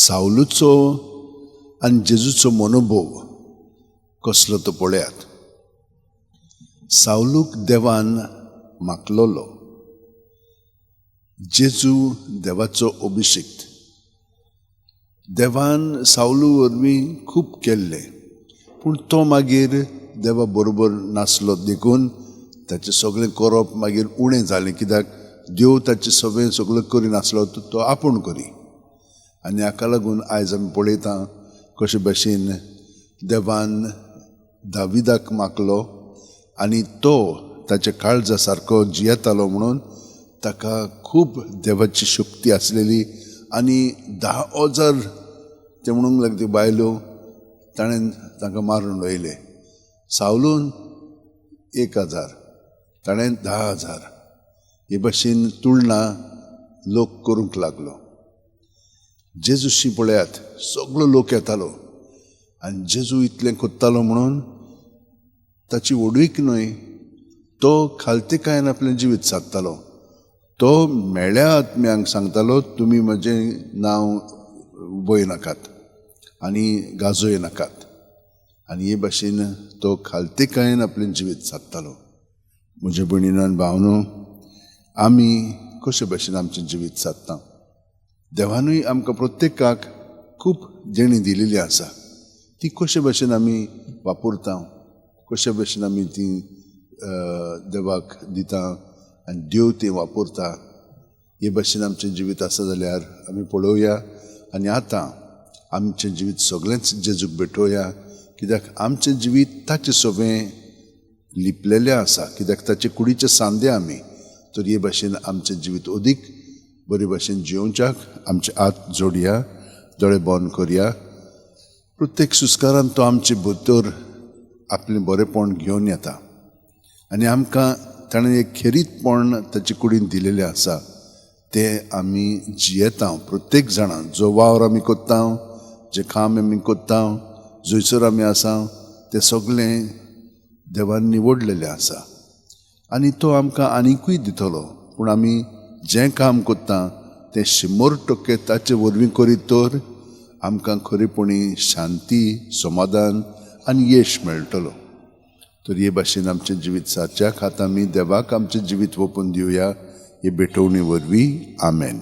सावलूचो आनी जेजूचो मनोभोव कसलो तो पळयात. सावलूक देवान माकलोलो. जेजू देवाचो अभिषिक्त. देवान सावलू वरवीं खूब केल्लें, पूण तो मागीर देवा बरोबर नासलो, देखून ताचें सगळें करप मागीर उणें जालें. कित्याक देव ताचें सगळें सगळें करिनासलो, तो आपूण करी. आनी हाका लागून आयज आमी पळयता कशे भशेन देवान दाविदाक मागलो आनी तो ताच्या काळजा सारको जियेतालो म्हणून ताका खूब देवाची शक्ती आसलेली. आनी 10,000 ते म्हणूंक लागले बायलो ताणें तांकां मारून उडयले. सावलून 1,000, ताणें 10,000. हे भशेन तुळना लोक करूंक लागलो. जेजूशी पळयात, सगळो लोक येतालो आनी जेजू इतलें कोत्तालो म्हणून ताची व्हडवीक न्हय, तो खालतेकायेन आपलें जिवीत सादतालो. तो मेळ्या आत्म्यांक सांगतालो, तुमी म्हजें नांव उबय नाकात आनी गाजोय नाकात. आनी हे भाशेन तो खालतेकायेन आपलें जिवीत सादतालो. म्हजे भयणीन आनी भावनो, आमी कशे भाशेन आमचें जिवीत सादता? देवानूय आमकां प्रत्येकाक खूब देणी दिलेली आसा. ती कशे भाशेन आमी वापरता, कशे भाशेन आमी ती देवाक दिता आनी देव ती वापरता, हे भाशेन आमचें जिवीत आसा जाल्यार आमी पळोवया. आनी आतां आमचें जिवीत सगळेंच जेजूक भेटोवया, कित्याक आमचें जिवीत ताचें सगळें लिपलेलें आसा, कित्याक ताचे कुडीचे सांदे आमी. तर हे भाशेन आमचें जिवीत अदीक बरे भाशेन जियोवच्याक आमचे हात जोडया, दोळे बंद करया. प्रत्येक सुस्कारान तो आमचे भितर आपलें बरेंपण घेवन येता आनी आमकां ताणें एक खेरीतपण ताचे कुडीन दिलेलें आसा, तें आमी जियेता. प्रत्येक जाणां जो वावर आमी कोत्ता, जें काम आमी कोत्ता, जंयसर आमी आसा, तें सगळें देवान निवडलेलें आसा आनी तो आमकां आनिकूय दितलो. पूण आमी जें काम कोत्ता तें 100% ताचे वरवीं करीत तर आमकां खरेपणी शांती, समाधान आनी यश मेळटलो. तर हे भाशेन आमचें जिवीत सारच्याक आतां आमी देवाक आमचें जिवीत ओपून दिवया हे भेटवणी वरवीं. आमेन.